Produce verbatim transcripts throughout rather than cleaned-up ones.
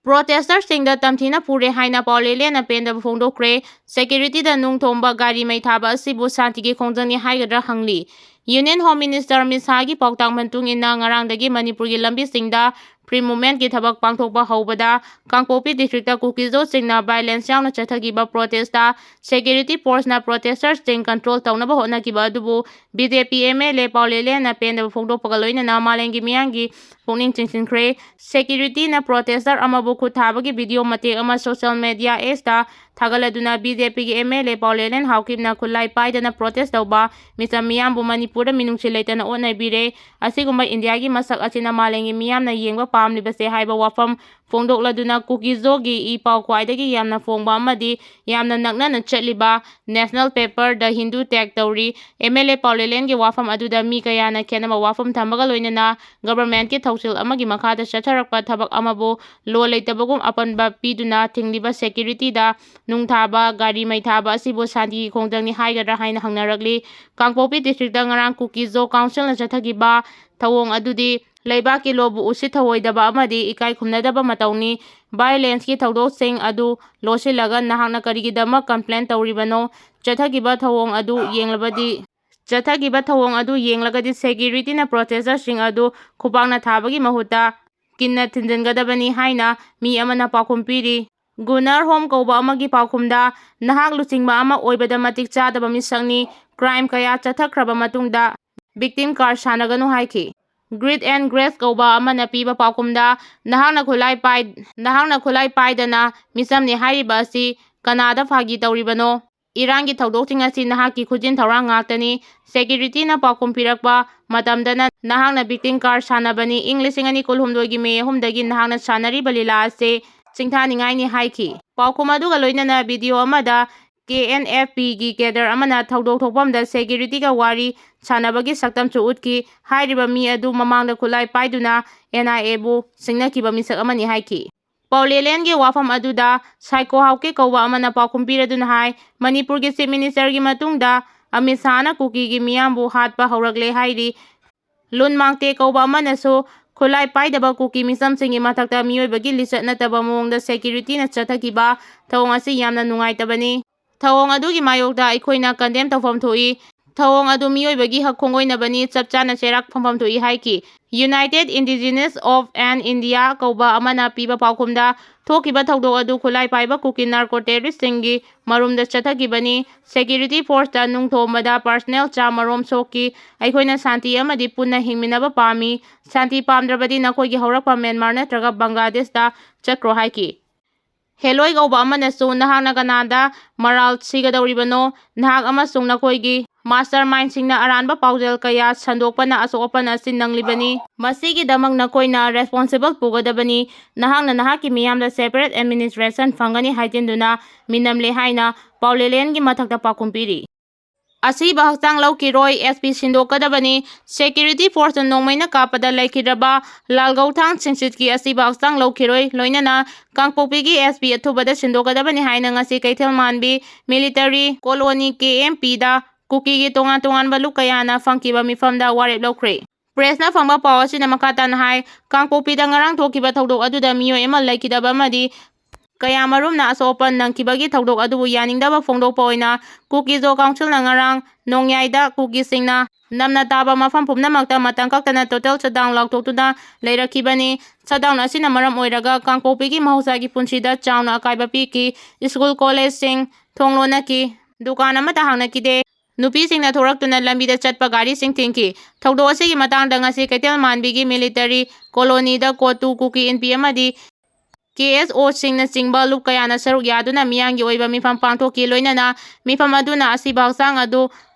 ꯄ꯭ꯔꯣꯇꯦꯁꯇꯔꯁꯤꯡꯗ ꯇꯝꯊꯤꯅ ꯐꯨꯔꯦ ꯍꯥꯏꯅ ꯄꯥꯎꯂꯦꯂꯦꯟꯅ ꯄꯦꯟꯗꯕ ꯐꯣꯡꯗꯣꯛꯈ꯭ꯔꯦ꯫ ꯁꯦꯀ꯭ꯌꯨꯔꯤꯇꯤꯗ ꯅꯨꯡ ꯊꯣꯝꯕ, ꯒꯥꯔꯤ ꯃꯩ ꯊꯥꯕ ꯑꯁꯤꯕꯨ ꯁꯥꯟꯇꯤꯒꯤ ꯈꯣꯡꯖꯪꯅꯤ ꯍꯥꯏꯒꯗ꯭ꯔꯥ ꯍꯪꯂꯤ꯫ ꯌꯨꯅꯤꯌꯟ ꯍꯣꯝ ꯃꯤꯅꯤꯁꯇꯔ ꯑꯃꯤꯠ ꯁꯥꯍꯒꯤ ꯄꯥꯎꯇꯥꯛ ꯃꯇꯨꯡ ꯏꯟꯅ ꯉꯔꯥꯡꯗꯒꯤ ꯃꯅꯤꯄꯨꯔꯒꯤ ꯂꯝꯕꯤꯁꯤꯡꯗ ꯐ꯭ꯔꯤ ꯃꯨꯚꯃꯦꯟꯠꯀꯤ ꯊꯕꯛ ꯄꯥꯡꯊꯣꯛꯄ ꯍꯧꯕꯗ ꯀꯥꯡꯄꯣꯛꯄꯤ ꯗꯤꯁꯇ꯭ꯔꯤꯛꯇ ꯀꯨꯀꯤꯖꯣꯁꯤꯡꯅ ꯚꯥꯏꯂꯦꯟꯁ ꯌꯥꯎꯅ ꯆꯠꯊꯈꯤꯕ ꯄ꯭ꯔꯣꯇꯦꯁꯇ ꯁꯦꯀ꯭ꯌꯨꯔꯤꯇꯤ ꯐꯣꯔꯁꯅ ꯄ꯭ꯔꯣꯇꯦꯁꯇꯔꯁꯤꯡ ꯀꯟꯇ꯭ꯔꯣꯜ ꯇꯧꯅꯕ ꯍꯣꯠꯅꯈꯤꯕ ꯑꯗꯨꯕꯨ B J P M L A ꯄꯥꯎꯂꯦꯂꯦꯟꯅ ꯄꯦꯟꯗꯕ ꯐꯣꯡꯗꯣꯛꯄꯒ ꯂꯣꯏꯅꯅ ꯃꯥꯂꯦꯝꯒꯤ ꯃꯤꯌꯥꯝꯒꯤ ꯄꯨꯛꯅꯤꯡ ꯆꯤꯡꯁꯤꯟꯈ꯭ꯔꯦ꯫ ꯁꯦꯀ꯭ꯌꯨꯔꯤꯇꯤꯅ ꯄ꯭ꯔꯣꯇꯦꯁꯇꯔ ꯑꯃꯕꯨ ꯈꯨꯠ ꯊꯥꯕꯒꯤ ꯚꯤꯗꯤꯑꯣ ꯃꯇꯦꯛ ꯑꯃ ꯁꯣꯁꯤꯌꯦꯜ ꯃꯦꯗꯤꯌꯥ ꯑꯦꯛꯁꯇ ꯊꯥꯒꯠꯂꯗꯨꯅ ꯕꯤ ꯖꯦ ꯄꯤꯒꯤ ꯑꯦꯝ ꯑꯦꯜ ꯑꯦ ꯄꯥꯎꯂꯦꯂꯦꯟ ꯍꯥꯎꯀꯤꯞꯅ ꯈꯨꯠꯂꯥꯏ ꯄꯥꯏꯗꯅ ꯄ꯭ꯔꯣꯇꯦꯁ ꯇꯧꯕ ꯃꯤꯆꯝ ꯃꯤꯌꯥꯝꯕꯨ ꯃꯅꯤꯄꯨꯔꯗ ꯃꯤꯅꯨꯡꯁꯤ ꯂꯩꯇꯅ ꯑꯣꯠꯅꯕꯤꯔꯦ꯫ ꯑꯁꯤꯒꯨꯝꯕ ꯏꯟꯗꯤꯌꯥꯒꯤ ꯃꯁꯛ ꯑꯁꯤꯅ ꯃꯥꯂꯦꯝꯒꯤ ꯃꯤꯌꯥꯝꯅ ꯌꯦꯡꯕ ꯄꯥꯝꯂꯤꯕꯁꯦ ꯍꯥꯏꯕ ꯋꯥꯐꯝ ꯐꯣꯡꯗꯣꯛꯂꯗꯨꯅ ꯀꯨꯀꯤꯖꯣꯒꯤ ꯏ ꯄꯥꯎ ꯈ꯭ꯋꯥꯏꯗꯒꯤ ꯌꯥꯝꯅ ꯐꯣꯡꯕ ꯑꯃꯗꯤ ꯌꯥꯝꯅ ꯅꯛꯅꯅ ꯆꯠꯂꯤꯕ ꯅꯦꯁꯅꯦꯜ ꯄꯦꯄꯔ ꯗ ꯍꯤꯟꯗꯨ ꯇꯦꯒ ꯇꯧꯔꯤ꯫ ꯑꯦꯝ ꯑꯦꯜ ꯑꯦ ꯄꯥꯎꯂꯦꯂꯦꯟꯒꯤ ꯋꯥꯐꯝ ꯑꯗꯨꯗ ꯃꯤ ꯀꯌꯥꯅ ꯈꯦꯠꯅꯕ ꯋꯥꯐꯝ ꯊꯝꯕꯒ ꯂꯣꯏꯅꯅ ꯒꯚꯔꯟꯃꯦꯟꯠꯀꯤ ꯊꯧꯁꯤꯜ ꯑꯃꯒꯤ ꯃꯈꯥꯗ ꯆꯠꯊꯔꯛꯄ ꯊꯕꯛ ꯑꯃꯕꯨ ꯂꯣ ꯂꯩꯇꯕꯒꯨꯝ ꯑꯄꯟꯕ ꯄꯤꯗꯨꯅ ꯊꯤꯡꯂꯤꯕ ꯁꯦꯀ꯭ꯌꯨꯔꯤꯇꯤꯗ ꯅꯨꯡ ꯊꯥꯕ, ꯒꯥꯔꯤ ꯃꯩ ꯊꯥꯕ ꯑꯁꯤꯕꯨ ꯁꯥꯟꯇꯤꯒꯤ ꯈꯣꯡꯖꯪꯅꯤ ꯍꯥꯏꯒꯗ꯭ꯔꯥ ꯍꯥꯏꯅ ꯍꯪꯅꯔꯛꯂꯤ꯫ ꯀꯥꯡꯄꯣꯛꯄꯤ ꯗꯤꯁꯇ꯭ꯔꯤꯛꯇ ꯉꯔꯥꯡ ꯀꯨꯀꯤꯖꯣ ꯀꯥꯎꯟꯁꯤꯜꯅ ꯆꯠꯊꯈꯤꯕ ꯊꯧꯑꯣꯡ ꯑꯗꯨꯗꯤ ꯂꯩꯕꯥꯛꯀꯤ ꯂꯣꯕꯨ ꯎꯁꯤꯠ ꯊꯧꯑꯣꯏꯗꯕ ꯑꯃꯗꯤ ꯏꯀꯥꯏ ꯈꯨꯝꯅꯗꯕ ꯃꯇꯧꯅꯤ꯫ ꯚꯥꯏꯂꯦꯟꯁꯀꯤ ꯊꯧꯗꯣꯛꯁꯤꯡ ꯑꯗꯨ ꯂꯣꯠꯁꯤꯜꯂꯒ ꯅꯍꯥꯛꯅ ꯀꯔꯤꯒꯤꯗꯃꯛ ꯀꯝꯄ꯭ꯂꯦꯟ ꯇꯧꯔꯤꯕꯅꯣ? ꯆꯠꯊꯈꯤꯕ ꯊꯧꯑꯣꯡ ꯑꯗꯨ ꯌꯦꯡꯂꯕꯗꯤ, ꯆꯠꯊꯈꯤꯕ ꯊꯧꯑꯣꯡ ꯑꯗꯨ ꯌꯦꯡꯂꯒꯗꯤ ꯁꯦꯀ꯭ꯌꯨꯔꯤꯇꯤꯅ ꯄ꯭ꯔꯣꯇꯦꯁꯇꯔꯁꯤꯡ ꯑꯗꯨ ꯈꯨꯄꯥꯛꯅ ꯊꯥꯕꯒꯤ ꯃꯍꯨꯠꯇ ꯀꯤꯟꯅ ꯊꯤꯟꯖꯤꯟꯒꯗꯕꯅꯤ ꯍꯥꯏꯅ ꯃꯤ ꯑꯃꯅ ꯄꯥꯎꯈꯨꯝ ꯄꯤꯔꯤ꯫ ꯒꯨꯅꯔ ꯍꯣꯝ ꯀꯧꯕ ꯑꯃꯒꯤ ꯄꯥꯎꯈꯨꯝꯗ, "ꯅꯍꯥꯛ ꯂꯨꯆꯤꯡꯕ ꯑꯃ ꯑꯣꯏꯕꯗ ꯃꯇꯤꯛ ꯆꯥꯗꯕ ꯃꯤꯁꯛꯅꯤ꯫ ꯀ꯭ꯔꯥꯏꯝ ꯀꯌꯥ ꯆꯠꯊꯈ꯭ꯔꯕ ꯃꯇꯨꯡꯗ ꯚꯤꯛꯇꯤꯝ ꯀꯥꯔꯗ ꯁꯥꯟꯅꯒꯅꯨ" ꯍꯥꯏꯈꯤ꯫ ꯒ꯭ꯔꯤꯠ ꯑꯦꯟ ꯒ꯭ꯔꯦꯁ ꯀꯧꯕ ꯑꯃꯅ ꯄꯤꯕ ꯄꯥꯎꯈꯨꯝꯗ, "ꯅꯍꯥꯛꯅ ꯈꯨꯠꯂꯥꯏ ꯄꯥꯏ-, ꯅꯍꯥꯛꯅ ꯈꯨꯠꯂꯥꯏ ꯄꯥꯏꯗꯅ ꯃꯤꯆꯝꯅꯤ ꯍꯥꯏꯔꯤꯕ ꯑꯁꯤ ꯀꯅꯥꯗ ꯐꯥꯒꯤ ꯇꯧꯔꯤꯕꯅꯣ? ꯏꯔꯥꯡꯒꯤ ꯊꯧꯗꯣꯛꯁꯤꯡ ꯑꯁꯤ ꯅꯍꯥꯛꯀꯤ ꯈꯨꯖꯤꯟ ꯊꯧꯔꯥꯡ ꯉꯥꯛꯇꯅꯤ꯫ ꯁꯦꯀ꯭ꯌꯨꯔꯤꯇꯤꯅ ꯄꯥꯎꯈꯨꯝ ꯄꯤꯔꯛꯄ ꯃꯇꯝꯗꯅ ꯅꯍꯥꯛꯅ ꯚꯤꯛꯇꯤꯝ ꯀꯥꯔꯗ ꯁꯥꯟꯅꯕꯅꯤ꯫ ꯏꯪ ꯂꯤꯁꯤꯡ ꯑꯅꯤ ꯀꯨꯟꯍꯨꯝꯗꯣꯏꯒꯤ ꯃꯦ ꯑꯍꯨꯝꯗꯒꯤ ꯅꯍꯥꯛꯅ ꯁꯥꯟꯅꯔꯤꯕ ꯂꯤꯂꯥ ꯑꯁꯤ ꯁꯤꯡꯊꯥꯅꯤꯡꯉꯥꯏꯅꯤ" ꯍꯥꯏꯈꯤ꯫ ꯄꯥꯎꯈꯨꯝ ꯑꯗꯨꯒ ꯂꯣꯏꯅꯅ ꯚꯤꯗꯤꯑꯣ ꯑꯃꯗ ꯀꯦ ꯑꯦꯟ ꯑꯦꯐ ꯄꯤꯒꯤ ꯀꯦꯗꯔ ꯑꯃꯅ ꯊꯧꯗꯣꯛ ꯊꯣꯛꯐꯝꯗ ꯁꯦꯀ꯭ꯌꯨꯔꯤꯇꯤꯒ ꯋꯥꯔꯤ ꯁꯥꯟꯅꯕꯒꯤ ꯁꯛꯇꯝꯁꯨ ꯎꯠꯈꯤ꯫ ꯍꯥꯏꯔꯤꯕ ꯃꯤ ꯑꯗꯨ ꯃꯃꯥꯡꯗ ꯈꯨꯠꯂꯥꯏ ꯄꯥꯏꯗꯨꯅ ꯑꯦꯟ ꯑꯥꯏ ꯑꯦꯕꯨ ꯁꯤꯡꯅꯈꯤꯕ ꯃꯤꯁꯛ ꯑꯃꯅꯤ ꯍꯥꯏꯈꯤ꯫ ꯄꯥꯎꯂꯦꯂꯦꯟꯒꯤ ꯋꯥꯐꯝ ꯑꯗꯨꯗ ꯁꯥꯏꯀꯣ ꯍꯥꯎꯀꯤꯞ ꯀꯧꯕ ꯑꯃꯅ ꯄꯥꯎꯈꯨꯝ ꯄꯤꯔꯗꯨꯅ ꯍꯥꯏ, "ꯃꯅꯤꯄꯨꯔꯒꯤ ꯆꯤꯐ ꯃꯤꯅꯤꯁꯇꯔꯒꯤ ꯃꯇꯨꯡꯗ ꯑꯃꯤꯠ ꯁꯥꯍꯅ ꯀꯨꯀꯤꯒꯤ ꯃꯤꯌꯥꯝꯕꯨ ꯍꯥꯠꯄ ꯍꯧꯔꯛꯂꯦ" ꯍꯥꯏꯔꯤ꯫ ꯂꯨꯟ ꯃꯥꯡꯇꯦ ꯀꯧꯕ ꯑꯃꯅꯁꯨ ꯈꯨꯠꯂꯥꯏ ꯄꯥꯏꯗꯕ ꯀꯨꯀꯤ ꯃꯤꯆꯝꯁꯤꯡꯒꯤ ꯃꯊꯛꯇ ꯃꯤꯑꯣꯏꯕꯒꯤ ꯂꯤꯆꯠ ꯅꯠꯇꯕ ꯃꯑꯣꯡꯗ security ꯅ ꯆꯠꯊꯈꯤꯕ ꯊꯧꯑꯣꯡ ꯑꯁꯤ ꯌꯥꯝꯅ ꯅꯨꯡꯉꯥꯏꯇꯕꯅꯤ꯫ ꯊꯧꯑꯣꯡ ꯑꯗꯨꯒꯤ ꯃꯥꯌꯣꯛꯇ ꯑꯩꯈꯣꯏꯅ condemn ꯇꯧꯐꯝ ꯊꯣꯛꯏ꯫ ꯊꯧꯑꯣꯡ ꯑꯗꯨ ꯃꯤꯑꯣꯏꯕꯒꯤ ꯍꯛ ꯈꯣꯡꯑꯣꯏꯅꯕꯅꯤ, ꯆꯞ ꯆꯥꯅ ꯆꯩꯔꯥꯛ ꯐꯝꯐꯝ ꯊꯣꯛꯏ ꯍꯥꯏꯈꯤ꯫ United Indigenous of an India ꯀꯧꯕ ꯑꯃꯅ ꯄꯤꯕ ꯄꯥꯎꯈꯨꯝꯗ, ꯊꯣꯛꯈꯤꯕ ꯊꯧꯗꯣꯛ ꯑꯗꯨ ꯈꯨꯠꯂꯥꯏ ꯄꯥꯏꯕ ꯀꯨꯀꯤ narco terrorist ꯁꯤꯡꯒꯤ ꯃꯔꯨꯝꯗ ꯆꯠꯊꯈꯤꯕꯅꯤ꯫ Security force ꯇ ꯅꯨꯡ ꯊꯣꯝꯕꯗ personnel ꯆꯥꯝꯃꯔꯣꯝ ꯁꯣꯛꯈꯤ꯫ ꯑꯩꯈꯣꯏꯅ ꯁꯥꯟꯇꯤ ꯑꯃꯗꯤ ꯄꯨꯟꯅ ꯍꯤꯡꯃꯤꯟꯅꯕ ꯄꯥꯝꯃꯤ꯫ ꯁꯥꯟꯇꯤ ꯄꯥꯝꯗ꯭ꯔꯕꯗꯤ ꯅꯈꯣꯏꯒꯤ ꯍꯧꯔꯛꯐꯝ ꯃ꯭ꯌꯥꯟꯃꯥꯔ ꯅꯠꯇ꯭ꯔꯒ ꯕꯪꯒ꯭ꯂꯥꯗꯦꯁꯇ ꯆꯠꯈ꯭ꯔꯣ ꯍꯥꯏꯈꯤ꯫ ꯍꯦꯂꯣꯏ ꯀꯧꯕ ꯑꯃꯅꯁꯨ, "ꯅꯍꯥꯛꯅ ꯀꯅꯥꯗ ꯃꯔꯥꯜ ꯁꯤꯒꯗꯧꯔꯤꯕꯅꯣ? ꯅꯍꯥꯛ ꯑꯃꯁꯨꯡ ꯅꯈꯣꯏꯒꯤ mastermind ꯁꯤꯡꯅ ꯑꯔꯥꯟꯕ ꯄꯥꯎꯖꯦꯜ ꯀꯌꯥ ꯁꯟꯗꯣꯛꯄꯅ ꯑꯁꯣꯛ ꯑꯄꯟ ꯑꯁꯤ ꯅꯪꯂꯤꯕꯅꯤ꯫ ꯃꯁꯤꯒꯤꯗꯃꯛ ꯅꯈꯣꯏꯅ responsible ꯄꯨꯒꯗꯕꯅꯤ꯫ ꯅꯍꯥꯛꯅ ꯅꯍꯥꯛꯀꯤ ꯃꯤꯌꯥꯝꯗ separate administration ꯐꯪꯒꯅꯤ ꯍꯥꯏꯖꯤꯟꯗꯨꯅ ꯃꯤꯅꯝꯂꯦ" ꯍꯥꯏꯅ ꯄꯥꯎꯂꯦꯂꯦꯟꯒꯤ ꯃꯊꯛꯇ ꯄꯥꯎꯈꯨꯝ ꯄꯤꯔꯤ꯫ ꯑꯁꯤꯕ ꯍꯛꯆꯥꯡ ꯂꯧꯈꯤꯔꯣꯏ, S P ꯁꯤꯟꯗꯣꯛꯀꯗꯕꯅꯤ꯫ Security force ꯅ ꯅꯣꯡꯃꯩꯅ ꯀꯥꯞꯄꯗ ꯂꯩꯈꯤꯗ꯭ꯔꯕ ꯂꯥꯜꯒꯧꯊꯥꯡ ꯁꯤꯡꯁꯤꯠꯀꯤ ꯑꯁꯤꯕ ꯍꯛꯆꯥꯡ ꯂꯧꯈꯤꯔꯣꯏ, ꯂꯣꯏꯅꯅ ꯀꯥꯡꯄꯣꯛꯄꯤꯒꯤ S P ꯑꯊꯨꯕꯗ ꯁꯤꯟꯗꯣꯛꯀꯗꯕꯅꯤ ꯍꯥꯏꯅ ꯉꯁꯤ ꯀꯩꯊꯦꯜ ꯃꯥꯟꯕꯤ military colony K M P ꯗ ꯀꯨꯀꯤꯒꯤ ꯇꯣꯉꯥꯟ ꯇꯣꯉꯥꯟꯕ ꯂꯨꯞ ꯀꯌꯥꯅ ꯐꯪꯈꯤꯕ ꯃꯤꯐꯝꯗ ꯋꯥꯔꯦꯞ ꯂꯧꯈ꯭ꯔꯦ꯫ Press ꯅ ꯐꯪꯕ ꯄꯥꯎ ꯑꯁꯤꯅ ꯃꯈꯥ ꯇꯥꯅ ꯍꯥꯏ, ꯀꯥꯡꯄꯣꯛꯄꯤꯗ ꯉꯔꯥꯡ ꯊꯣꯛꯈꯤꯕ ꯊꯧꯗꯣꯛ ꯑꯗꯨꯗ ꯃꯤꯑꯣꯏ ꯑꯃ ꯂꯩꯈꯤꯗꯕ ꯑꯃꯗꯤ ꯀꯌꯥ ꯃꯔꯨꯝꯅ ꯑꯁꯣꯛ ꯑꯄꯟ ꯅꯪꯈꯤꯕꯒꯤ ꯊꯧꯗꯣꯛ ꯑꯗꯨꯕꯨ ꯌꯥꯅꯤꯡꯗꯕ ꯐꯣꯡꯗꯣꯛꯄ ꯑꯣꯏꯅ Kuki-Zo Council ꯅ ꯉꯔꯥꯡ ꯅꯣꯡꯌꯥꯏꯗ ꯀꯨꯀꯤꯁꯤꯡꯅ ꯅꯝꯅ ꯇꯥꯕ ꯃꯐꯝ ꯄꯨꯝꯅꯃꯛꯇ ꯃꯇꯝ ꯀꯛꯇꯅ total shutdown ꯂꯥꯎꯊꯣꯛꯇꯨꯅ ꯂꯩꯔꯛꯈꯤꯕꯅꯤ꯫ Shutdown ꯑꯁꯤꯅ ꯃꯔꯝ ꯑꯣꯏꯔꯒ ꯀꯥꯡꯄꯣꯛꯄꯤꯒꯤ ꯃꯍꯧꯁꯥꯒꯤ ꯄꯨꯟꯁꯤꯗ ꯆꯥꯎꯅ ꯑꯀꯥꯏꯕ ꯄꯤꯈꯤ꯫ School, college ꯁꯤꯡ ꯊꯣꯡ ꯂꯣꯟꯅꯈꯤ꯫ ꯗꯨꯀꯥꯟ ꯑꯃꯠꯇ ꯍꯥꯡꯅꯈꯤꯗꯦ꯫ ꯅꯨꯄꯤꯁꯤꯡꯅ ꯊꯣꯔꯛꯇꯨꯅ ꯂꯝꯕꯤꯗ ꯆꯠꯄ ꯒꯥꯔꯤꯁꯤꯡ ꯊꯤꯡꯈꯤ꯫ ꯊꯧꯗꯣꯛ ꯑꯁꯤꯒꯤ ꯃꯇꯥꯡꯗ ꯉꯁꯤ ꯀꯩꯊꯦꯜ ꯃꯥꯟꯕꯤꯒꯤ military colony ꯗ ꯀꯣꯇꯨ ꯀꯨꯀꯤ ꯏꯟꯄꯤ ꯑꯃꯗꯤ K S O ꯁꯤꯡꯅꯆꯤꯡꯕ ꯂꯨꯞ ꯀꯌꯥꯅ ꯁꯔꯨꯛ ꯌꯥꯗꯨꯅ ꯃꯤꯌꯥꯝꯒꯤ ꯑꯣꯏꯕ ꯃꯤꯐꯝ ꯄꯥꯡꯊꯣꯛꯈꯤ꯫ ꯂꯣꯏꯅꯅ ꯃꯤꯐꯝ ꯑꯗꯨꯅ ꯑꯁꯤꯕ ꯍꯛꯆꯥꯡ ꯑꯗꯨ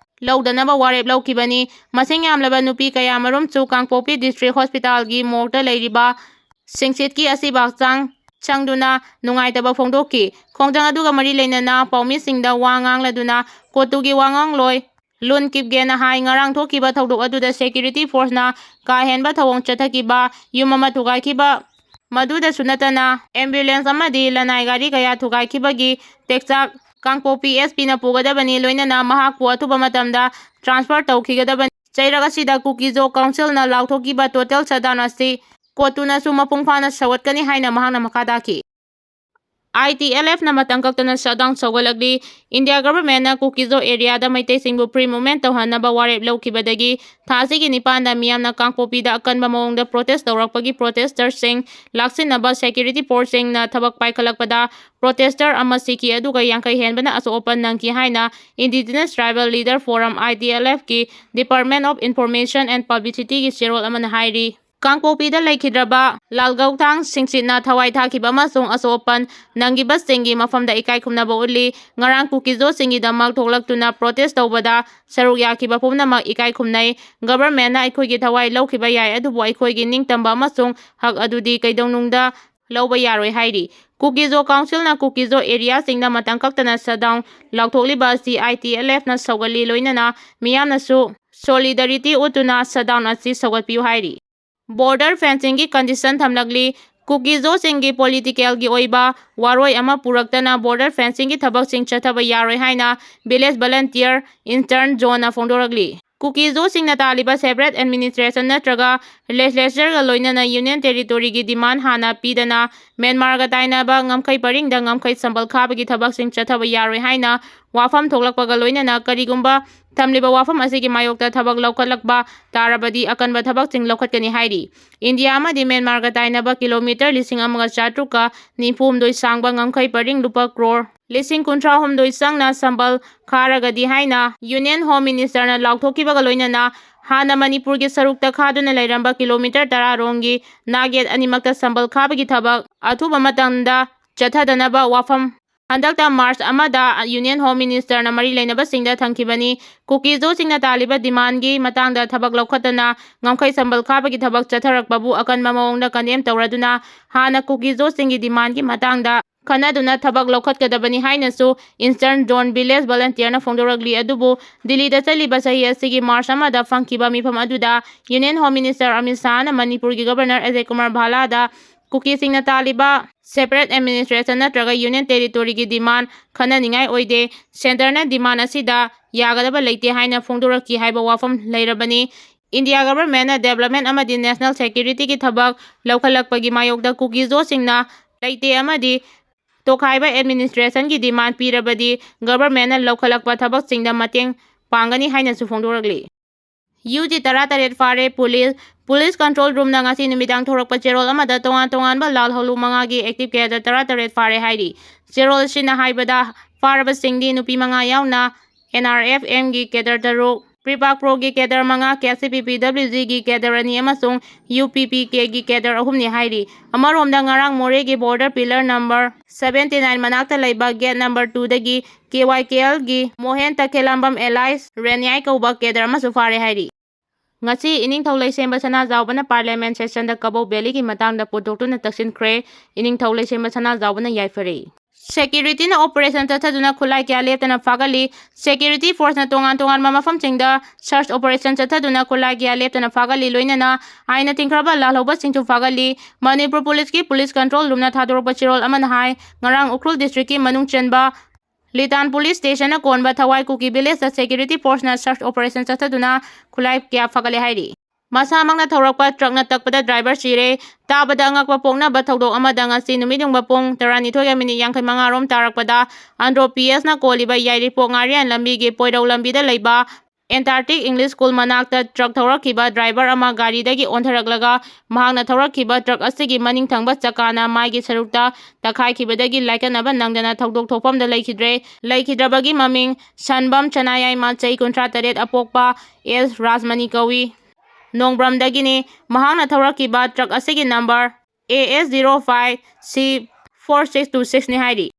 ꯂꯧꯗꯅꯕ ꯋꯥꯔꯦꯞ ꯂꯧꯈꯤꯕꯅꯤ꯫ ꯃꯁꯤꯡ ꯌꯥꯝꯂꯕ ꯅꯨꯄꯤ ꯀꯌꯥ ꯃꯔꯨꯝꯁꯨ ꯀꯥꯡꯄꯣꯛꯄꯤ District Hospital ꯒꯤ morgue ꯇ ꯂꯩꯔꯤꯕ ꯁꯤꯡꯁꯤꯠꯀꯤ ꯑꯁꯤꯕ ꯍꯛꯆꯥꯡ ꯆꯪꯗꯨꯅ ꯅꯨꯡꯉꯥꯏꯇꯕ ꯐꯣꯡꯗꯣꯛꯈꯤ꯫ ꯈꯣꯡꯖꯪ ꯑꯗꯨꯒ ꯃꯔꯤ ꯂꯩꯅꯅ ꯄꯥꯎꯃꯤꯁꯤꯡꯗ ꯋꯥ ꯉꯥꯡꯂꯗꯨꯅ ꯀꯣꯇꯨꯒꯤ ꯋꯥꯉꯥꯡꯂꯣꯏ ꯂꯨꯟ ꯀꯤꯞꯒꯦꯅ ꯍꯥꯏ, ꯉꯔꯥꯡ ꯊꯣꯛꯈꯤꯕ ꯊꯧꯗꯣꯛ ꯑꯗꯨꯗ security force ꯅ ꯀꯥ ꯍꯦꯟꯕ ꯊꯧꯑꯣꯡ ꯆꯠꯊꯈꯤꯕ, ꯌꯨꯝ ꯑꯃ ꯊꯨꯒꯥꯏꯈꯤꯕ, ꯃꯗꯨꯗꯁꯨ ꯅꯠꯇꯅ ambulance ꯑꯃꯗꯤ ꯂꯅꯥꯏ ꯒꯥꯔꯤ ꯀꯌꯥ ꯊꯨꯒꯥꯏꯈꯤꯕꯒꯤ ꯇꯦꯛꯆꯥꯛ ꯀꯥꯡꯄꯣꯛꯄꯤ S P ꯅ ꯄꯨꯒꯗꯕꯅꯤ, ꯂꯣꯏꯅꯅ ꯃꯍꯥꯛꯄꯨ ꯑꯊꯨꯕ ꯃꯇꯝꯗ transfer ꯇꯧꯈꯤꯒꯗꯕꯅꯤ꯫ ꯆꯩꯔꯛ ꯑꯁꯤꯗ ꯀꯨꯀꯤꯖꯣ ꯀꯥꯎꯟꯁꯤꯜꯅ ꯂꯥꯎꯊꯣꯛꯈꯤꯕ total shutdown ꯑꯁꯤ ꯀꯣꯇꯨꯅꯁꯨ ꯃꯄꯨꯡ ꯐꯥꯅ ꯁꯧꯒꯠꯀꯅꯤ ꯍꯥꯏꯅ ꯃꯍꯥꯛꯅ ꯃꯈꯥ ꯇꯥꯈꯤ꯫ ITLFꯅ ꯃꯇꯝ ꯀꯛꯇꯅ shutdown ꯁꯧꯒꯠꯂꯛꯂꯤ꯫ India governmentꯅ ꯀꯨꯀꯤꯖꯣ areaꯗ ꯃꯩꯇꯩꯁꯤꯡꯕꯨ free movement ꯇꯧꯍꯟꯅꯕ ꯋꯥꯔꯦꯞ ꯂꯧꯈꯤꯕꯗꯒꯤ ꯊꯥ ꯑꯁꯤꯒꯤ ꯅꯤꯄꯥꯟꯗ ꯃꯤꯌꯥꯝꯅ ꯀꯥꯡꯄꯣꯛꯄꯤꯗ ꯑꯀꯟꯕ ꯃꯑꯣꯡꯗ protest ꯇꯧꯔꯛꯄꯒꯤ protesterꯁꯤꯡ ꯂꯥꯛꯁꯤꯟꯅꯕ security forceꯁꯤꯡꯅ ꯊꯕꯛ ꯄꯥꯏꯈꯠꯂꯛꯄꯗ protester ꯑꯃ ꯁꯤꯈꯤ, ꯑꯗꯨꯒ ꯌꯥꯡꯈꯩ ꯍꯦꯟꯕꯅ ꯑꯁꯣꯛ ꯑꯄꯟ ꯅꯪꯈꯤ ꯍꯥꯏꯅ Indigenous Tribal Leader Forum, ITLFꯀꯤ Department of Information and Publicityꯒꯤ ꯆꯦꯔꯣꯜ ꯑꯃꯅ ꯍꯥꯏꯔꯤ꯫ ꯀꯥꯡꯄꯣꯛꯄꯤꯗ ꯂꯩꯈꯤꯗ꯭ꯔꯕ ꯂꯥꯜꯒꯧꯊꯥꯡ ꯁꯤꯡꯁꯤꯠꯅ ꯊꯋꯥꯏ ꯊꯥꯈꯤꯕ ꯑꯃꯁꯨꯡ ꯑꯁꯣꯛ ꯑꯄꯟ ꯅꯪꯈꯤꯕꯁꯤꯡꯒꯤ ꯃꯐꯝꯗ ꯏꯀꯥꯏ ꯈꯨꯝꯅꯕ ꯎꯠꯂꯤ꯫ ꯉꯔꯥꯡ ꯀꯨꯀꯤꯖꯣꯁꯤꯡꯒꯤꯗꯃꯛ ꯊꯣꯛꯂꯛꯇꯨꯅ protest ꯇꯧꯕꯗ ꯁꯔꯨꯛ ꯌꯥꯈꯤꯕ ꯄꯨꯝꯅꯃꯛ ꯏꯀꯥꯏ ꯈꯨꯝꯅꯩ꯫ Governmentꯅ ꯑꯩꯈꯣꯏꯒꯤ ꯊꯋꯥꯏ ꯂꯧꯈꯤꯕ ꯌꯥꯏ, ꯑꯗꯨꯕꯨ ꯑꯩꯈꯣꯏꯒꯤ ꯅꯤꯡꯇꯝꯕ ꯑꯃꯁꯨꯡ ꯍꯛ ꯑꯗꯨꯗꯤ ꯀꯩꯗꯧꯅꯨꯡꯗ ꯂꯧꯕ ꯌꯥꯔꯣꯏ ꯍꯥꯏꯔꯤ꯫ ꯀꯨꯀꯤꯖꯣ ꯀꯥꯎꯟꯁꯤꯜꯅ ꯀꯨꯀꯤꯖꯣ areaꯁꯤꯡꯗ ꯃꯇꯝ ꯀꯛꯇꯅ shutdown ꯂꯥꯎꯊꯣꯛꯂꯤꯕ ꯑꯁꯤ ITLFꯅ ꯁꯧꯒꯠꯂꯤ, ꯂꯣꯏꯅꯅ ꯃꯤꯌꯥꯝꯅꯁꯨ solidarity ꯎꯠꯇꯨꯅ shutdown ꯑꯁꯤ ꯁꯧꯒꯠꯄꯤꯌꯨ ꯍꯥꯏꯔꯤ꯫ Border fencingꯒꯤ condition ꯊꯝꯂꯛꯂꯤ꯫ ꯀꯨꯀꯤꯖꯣꯁꯤꯡꯒꯤ politicalꯒꯤ ꯑꯣꯏꯕ ꯋꯥꯔꯣꯏ ꯑꯃ ꯄꯨꯔꯛꯇꯅ border fencingꯒꯤ ꯊꯕꯛꯁꯤꯡ ꯆꯠꯊꯕ ꯌꯥꯔꯣꯏ ꯍꯥꯏꯅ Village Volunteer Eastern Zoneꯅ ꯐꯣꯡꯗꯣꯔꯛꯂꯤ꯫ ꯀꯨꯀꯤꯖꯣꯁꯤꯡꯅ ꯇꯥꯜꯂꯤꯕ separate administration ꯅꯠꯇ꯭ꯔꯒ legislatureꯒ ꯂꯣꯏꯅꯅ Union Territoryꯒꯤ demand ꯍꯥꯟꯅ ꯄꯤꯗꯅ ꯃ꯭ꯌꯥꯟꯃꯥꯔꯒ ꯇꯥꯏꯅꯕ ꯉꯝꯈꯩ ꯄꯔꯤꯡꯗ ꯉꯝꯈꯩ ꯁꯝꯕꯜ ꯈꯥꯕꯒꯤ ꯊꯕꯛꯁꯤꯡ ꯆꯠꯊꯕ ꯌꯥꯔꯣꯏ ꯍꯥꯏꯅ ꯋꯥꯐꯝ ꯊꯣꯛꯂꯛꯄꯒ ꯂꯣꯏꯅꯅ ꯀꯔꯤꯒꯨꯝꯕ ꯊꯝꯂꯤꯕ ꯋꯥꯐꯝ ꯑꯁꯤꯒꯤ ꯃꯥꯌꯣꯛꯇ ꯊꯕꯛ ꯂꯧꯈꯠꯂꯛꯄ ꯇꯥꯔꯕꯗꯤ ꯑꯀꯟꯕ ꯊꯕꯛꯁꯤꯡ ꯂꯧꯈꯠꯀꯅꯤ ꯍꯥꯏꯔꯤ꯫ ꯏꯟꯗꯤꯌꯥ ꯑꯃꯗꯤ ꯃ꯭ꯌꯥꯟꯃꯥꯔꯒ ꯇꯥꯏꯅꯕ kilometre ꯂꯤꯁꯤꯡ ꯑꯃꯒ ꯆꯥꯇ꯭ꯔꯨꯛꯀ ꯅꯤꯐꯨ ꯍꯨꯝꯗꯣꯏ ꯁꯥꯡꯕ ꯉꯝꯈꯩ ꯄꯔꯤꯡ ꯂꯨꯄꯥ crore ꯂꯤꯁꯤꯡ ꯀꯨꯟꯊ꯭ꯔꯥ ꯍꯨꯝꯗꯣꯏ ꯆꯪꯅ ꯁꯝꯕꯜ ꯈꯥꯔꯒꯗꯤ ꯍꯥꯏꯅ Union Home Ministerꯅ ꯂꯥꯎꯊꯣꯛꯈꯤꯕꯒ ꯂꯣꯏꯅꯅ ꯍꯥꯟꯅ ꯃꯅꯤꯄꯨꯔꯒꯤ ꯁꯔꯨꯛꯇ ꯈꯥꯗꯨꯅ ꯂꯩꯔꯝꯕ kilometre ꯇꯔꯥ ꯔꯣꯝꯒꯤ ꯅꯥꯒꯦꯠ ꯑꯅꯤꯃꯛꯇ ꯁꯝꯕꯜ ꯈꯥꯕꯒꯤ ꯊꯕꯛ ꯑꯊꯨꯕ ꯃꯇꯝꯗ ꯆꯠꯊꯗꯅꯕ ꯋꯥꯐꯝ ꯍꯟꯗꯛꯇ March ꯑꯃꯗ Union Home Ministerꯅ ꯃꯔꯤ ꯂꯩꯅꯕꯁꯤꯡꯗ ꯊꯝꯈꯤꯕꯅꯤ꯫ ꯀꯨꯀꯤꯖꯣꯁꯤꯡꯅ ꯇꯥꯜꯂꯤꯕ demandꯒꯤ ꯃꯇꯥꯡꯗ ꯊꯕꯛ ꯂꯧꯈꯠꯇꯅ ꯉꯝꯈꯩ ꯁꯝꯕꯜ ꯈꯥꯕꯒꯤ ꯊꯕꯛ ꯆꯠꯊꯔꯛꯄꯕꯨ ꯑꯀꯟꯕ ꯃꯑꯣꯡꯗ condemn ꯇꯧꯔꯗꯨꯅ ꯍꯥꯟꯅ ꯀꯨꯀꯤꯖꯣꯁꯤꯡꯒꯤ demandꯒꯤ ꯃꯇꯥꯡꯗ ꯈꯟꯅꯗꯨꯅ ꯊꯕꯛ ꯂꯧꯈꯠꯀꯗꯕꯅꯤ ꯍꯥꯏꯅꯁꯨ Eastern Zone Village Volunteerꯅ ꯐꯣꯡꯗꯣꯔꯛꯂꯤ꯫ ꯑꯗꯨꯕꯨ ꯗꯤꯜꯂꯤꯗ ꯆꯠꯂꯤꯕ ꯆꯍꯤ ꯑꯁꯤꯒꯤ March ꯑꯃꯗ ꯐꯪꯈꯤꯕ ꯃꯤꯐꯝ ꯑꯗꯨꯗ Union Home Minister ꯑꯃꯤꯠ ꯁꯥꯍꯅ ꯃꯅꯤꯄꯨꯔꯒꯤ Governor Ajay Kumar ꯚꯥꯂꯥꯗ ꯀꯨꯀꯤꯁꯤꯡꯅ ꯇꯥꯜꯂꯤꯕ separate administration ꯅꯠꯇ꯭ꯔꯒ union territory ꯒꯤ demand ꯈꯟꯅꯅꯤꯡꯉꯥꯏ ꯑꯣꯏꯗꯦ꯫ Centre ꯅ demand ꯑꯁꯤꯗ ꯌꯥꯒꯗꯕ ꯂꯩꯇꯦ ꯍꯥꯏꯅ ꯐꯣꯡꯗꯣꯔꯛꯈꯤ ꯍꯥꯏꯕ ꯋꯥꯐꯝ ꯂꯩꯔꯕꯅꯤ꯫ India government ꯅ development ꯑꯃꯗꯤ national security ꯒꯤ ꯊꯕꯛ ꯂꯧꯈꯠꯂꯛꯄꯒꯤ ꯃꯥꯌꯣꯛꯇ ꯀꯨꯀꯤ ꯖꯣꯁꯤꯡꯅ ꯂꯩꯇꯦ ꯑꯃꯗꯤ ꯇꯣꯈꯥꯏꯕ administration ꯒꯤ demand ꯄꯤꯔꯕꯗꯤ government ꯅ ꯂꯧꯈꯠꯂꯛꯄ ꯊꯕꯛꯁꯤꯡꯗ ꯃꯇꯦꯡ ꯄꯥꯡꯒꯅꯤ ꯍꯥꯏꯅꯁꯨ ꯐꯣꯡꯗꯣꯔꯛꯂꯤ꯫ ꯌꯨ ꯖꯤ ꯇꯔꯥꯇꯔꯦꯠ ꯐꯥꯔꯦ꯫ Police, Police Control Room ꯅ ꯉꯁꯤ ꯅꯨꯃꯤꯗꯥꯡ ꯊꯣꯔꯛꯄ ꯆꯦꯔꯣꯜ ꯑꯃꯗ ꯇꯣꯉꯥꯟ ꯇꯣꯉꯥꯟꯕ ꯂꯥꯜꯍꯧꯂꯨ ꯃꯉꯥꯒꯤ active cadre ꯇꯔꯥꯇꯔꯦꯠ ꯐꯥꯔꯦ ꯍꯥꯏꯔꯤ꯫ ꯆꯦꯔꯣꯜ ꯑꯁꯤꯅ ꯍꯥꯏꯕꯗ ꯐꯥꯔꯕꯁꯤꯡꯗꯤ ꯅꯨꯄꯤ ꯃꯉꯥ ꯌꯥꯎꯅ N R F M ꯒꯤ cadre ꯇꯔꯨꯛ, PREPAK Pro ꯒꯤ cadre ꯃꯉꯥ, K C P P W G ꯒꯤ cadre ꯑꯅꯤ ꯑꯃꯁꯨꯡ U P P K ꯒꯤ cadre ꯑꯍꯨꯝꯅꯤ ꯍꯥꯏꯔꯤ꯫ ꯑꯃꯔꯣꯝꯗ ꯉꯔꯥꯡ ꯃꯣꯔꯦꯒꯤ border pillar number seventy nine ꯃꯅꯥꯛꯇ ꯂꯩꯕ gate number two ꯗꯒꯤ K Y K L ꯒꯤ ꯃꯣꯍꯦꯟ ꯇꯈꯦꯂꯝꯕꯝ alias ꯔꯦꯟꯌꯥꯏ ꯀꯧꯕ cadre ꯑꯃꯁꯨ ꯐꯥꯔꯦ ꯍꯥꯏꯔꯤ꯫ ꯉꯁꯤ ꯏꯅꯤꯡꯊꯧ ꯂꯩꯁꯦꯝꯕ ꯁꯅꯥꯖꯥꯎꯕꯅ parliament session ꯗ ꯀꯕꯣꯛ valley ꯒꯤ ꯃꯇꯥꯡꯗ ꯄꯨꯊꯣꯛꯇꯨꯅ ꯇꯛꯁꯤꯟꯈ꯭ꯔꯦ꯫ ꯏꯅꯤꯡꯊꯧ ꯂꯩꯁꯦꯝꯕ ꯁꯅꯥꯖꯥꯎꯕꯅ ꯌꯥꯏꯐꯔꯦ꯫ Security ꯅ operation ꯆꯠꯊꯗꯨꯅ ꯈꯨꯠꯂꯥꯏ ꯀꯌꯥ ꯂꯦꯞꯇꯅ ꯐꯥꯒꯠꯂꯤ꯫ Security force ꯅ ꯇꯣꯉꯥꯟ ꯇꯣꯉꯥꯟꯕ ꯃꯐꯝꯁꯤꯡꯗ search operation ꯆꯠꯊꯗꯨꯅ ꯈꯨꯠꯂꯥꯏ ꯀꯌꯥ ꯂꯦꯞꯇꯅ ꯐꯥꯒꯠꯂꯤ, ꯂꯣꯏꯅꯅ ꯑꯥꯏꯟꯅ ꯊꯤꯡꯈ꯭ꯔꯕ ꯂꯥꯜꯍꯧꯕꯁꯤꯡꯁꯨ ꯐꯥꯒꯠꯂꯤ꯫ ꯃꯅꯤꯄꯨꯔ police ꯀꯤ Police Control Room ꯅ ꯊꯥꯗꯣꯔꯛꯄ ꯆꯦꯔꯣꯜ ꯑꯃꯅ ꯍꯥꯏ, ꯉꯔꯥꯡ ꯎꯈ꯭ꯔꯨꯜ district ꯀꯤ ꯃꯅꯨꯡ ꯆꯟꯕ ꯂꯤꯇꯥꯟ police station ꯅ ꯀꯣꯟꯕ ꯊꯋꯥꯏ ꯀꯨꯀꯤ village ꯇ security force ꯅ search operation ꯆꯠꯊꯗꯨꯅ ꯈꯨꯠꯂꯥꯏ ꯀꯌꯥ ꯐꯥꯒꯠꯂꯦ ꯍꯥꯏꯔꯤ꯫ ꯃꯁꯥꯃꯛꯅ ꯊꯧꯔꯛꯄ truck ꯅ ꯇꯛꯄꯗ driver ꯁꯤꯔꯦ꯫ ꯇꯥꯕꯗ ꯑꯉꯛꯄ ꯄꯣꯛꯅꯕ ꯊꯧꯗꯣꯛ ꯑꯃꯗ ꯉꯁꯤ ꯅꯨꯃꯤꯠ ꯌꯨꯡꯕ ꯄꯨꯡ ꯇꯔꯥꯅꯤꯊꯣꯏꯒ minute ꯌꯥꯡꯈꯩ ꯃꯉꯥ ꯔꯣꯝ ꯇꯥꯔꯛꯄꯗ ꯑꯟꯗ꯭ꯔꯣ P S ꯅ ꯀꯣꯜꯂꯤꯕ ꯌꯥꯏꯔꯤꯄꯣꯛ ꯉꯥꯔꯤꯌꯥꯟ ꯂꯝꯕꯤꯒꯤ ꯄꯣꯏꯔꯧ ꯂꯝꯕꯤꯗ ꯂꯩꯕ Antarctic English School ꯃꯅꯥꯛꯇ truck ꯊꯧꯔꯛꯈꯤꯕ driver ꯑꯃ ꯒꯥꯔꯤꯗꯒꯤ ꯑꯣꯟꯊꯔꯛꯂꯒ ꯃꯍꯥꯛꯅ ꯊꯧꯔꯛꯈꯤꯕ truck ꯑꯁꯤꯒꯤ ꯃꯅꯤꯡ ꯊꯪꯕ ꯆꯀꯥꯅ ꯃꯥꯏꯒꯤ ꯁꯔꯨꯛꯇ ꯇꯛꯈꯥꯏꯈꯤꯕꯗꯒꯤ ꯂꯥꯏꯀꯠꯅꯕ ꯅꯪꯗꯅ ꯊꯧꯗꯣꯛ ꯊꯣꯛꯐꯝꯗ ꯂꯩꯈꯤꯗ꯭ꯔꯦ꯫ ꯂꯩꯈꯤꯗ꯭ꯔꯕꯒꯤ ꯃꯃꯤꯡ ꯁꯟꯕꯝ ꯆꯅꯥꯌꯥꯏꯃ, ꯆꯍꯤ ꯀꯨꯟꯊ꯭ꯔꯥ ꯇꯔꯦꯠ, ꯑꯄꯣꯛꯄ ꯑꯦꯁ ꯔꯥꯖꯃꯅꯤ ꯀꯧꯏ꯫ ꯅꯣꯡꯕ꯭ꯔꯝꯗꯒꯤꯅꯤ꯫ ꯃꯍꯥꯛꯅ ꯊꯧꯔꯛꯈꯤꯕ truck ꯑꯁꯤꯒꯤ number A S zero five C four six two six ꯅꯤ ꯍꯥꯏꯔꯤ꯫